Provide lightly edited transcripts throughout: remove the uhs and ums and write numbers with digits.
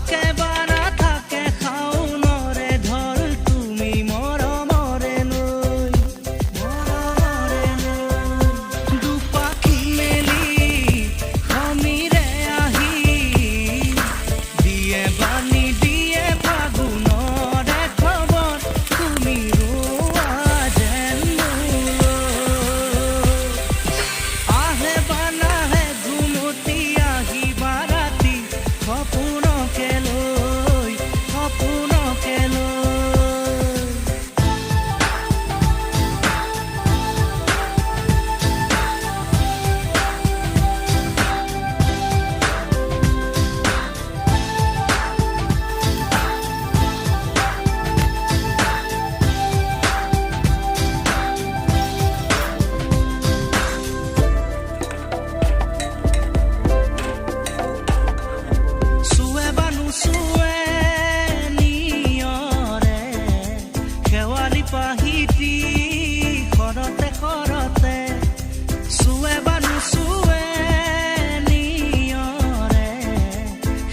থাকে বা নাথাকে শাওনৰে ঢল, তুমি মৰমৰে নৈ, মৰমৰে নৈ। দুপাখি মেলি সমীৰে আহি দিয়ে বাণী, দিয়ে ফাগুনৰে খবৰ, তুমি ৰোৱা যেন মোলৈ। আহে বা নাহে ঘুমতি, আহিবা ৰাতি সপোনকে লৈ, সপোনকে লৈ। চুৱে বা নুচুৱে নিয়ৰে শেৱালি পাহিটি শৰতে শৰতে, চুৱে বা নুচুৱে নিয়ৰে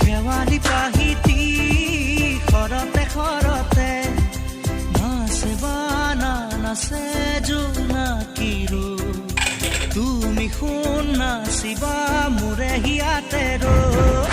শেৱালি পাহিটি শৰতে শৰতে, নাচে বা নানাচে জোনাকীৰো, তুমি সোণ নাচিবা মোৰে হিয়াতে ৰৈ।